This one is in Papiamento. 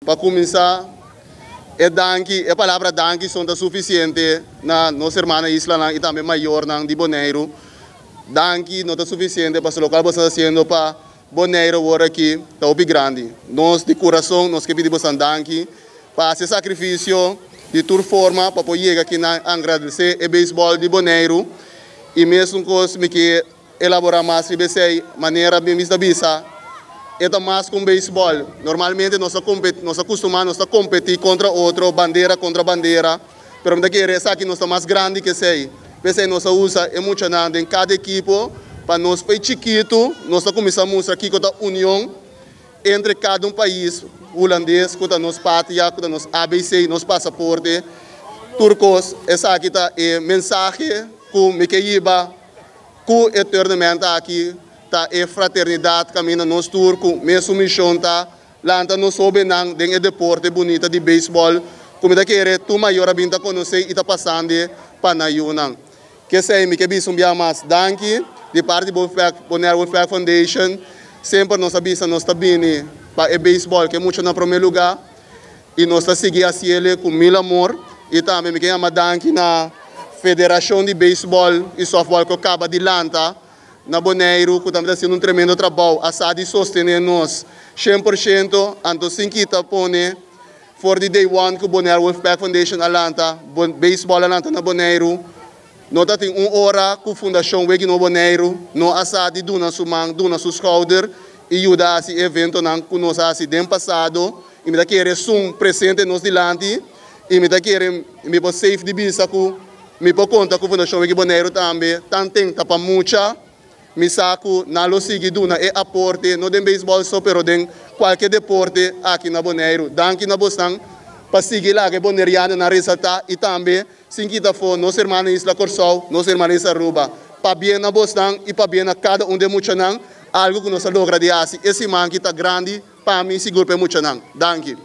Pa kuminsá, e danki, e palabra danki so no ta sufisiente na nos hermana islanan i tambe mayornan di Boneiru. Danki no ta sufisiente pa loke boso ta hasiendo pa Boneiru awor aki ta hopi grandi. Nos di kurason nos ke pidi boso danki pa hasi sakrifisio di tur forma pa por yega aki na engrandesé e beisbòl di Boneiru. I mesun kos mi ke elaborá mas riba esei manera mi ta bisa, e ta mas ku beisbòl. Normalmente nos ta kustumá, nos ta kompetí kontra otro, bandera kontra bandera, pero mi ta kere esaki nos ta mas grandi ku esei. P'esei nos a usa e muchanan den kada ekipo pa nos pei chikitu nos ta kuminsá mustra kiko ta union entre kada un pais hulandes ku ta nos patria, ku ta nos ABC, nos pasaporte, tur kos. Esaki ta e mensahe ku mi ke hiba ku e tournament aki, ta e fraternidat kaminda nos tur ku mesun mishon ta lanta nos hóbennan den e deporte bunita di beisbòl ku mi ta kere tur mayor a bin ta konosé i ta pasando pa nan yunan. K'esei mi ke bisa un bia mas danki di parti di Bonaire Wolfpack Foundation. Semper nos a bisa nos ta bini pa e beisbòl ku e mucha na promé lugá i nos ta sigui hasiel ku mil amor. I tambe mi ke yama danki na Federashon di Beisbòl i Sòftbòl ku kaba di lanta na Boneiru, ku tambe ta hasiendo un tremendo trabou, a sa di sostené nos 100%, anto sin kita pone for di day one ku Bonaire Wolfpack Foundation a lanta, beisbòl a lanta na Boneiru. No tatin un ora ku Fundashon Weki Nobo Boneiru no a sa di duna su man, duna su skouder i yuda hasi eventonan ku nos a hasi den pasado. I mi ta kere esun presente nos dilanti i mi ta kere mi por safe di bisa ku mi por konta ku Fundashon Weki Boneiru tambe tanten ta pa mucha. Mi sa ku nan lo sigui duna e aporte, no den beisbòl so, pero den kualke deporte aki na Boneiru. Danki na bosnan pa sigui laga e bonerianonan resaltá i tambe sin kita afó nos hermana isla Kòrsou, nos hermana isla Aruba. Pabien na bosnan i pabien na kada un di e muchanan, algu ku nos a logra di hasi e siman ki ta grandi pa mi, sigur pa e muchanan. Danki.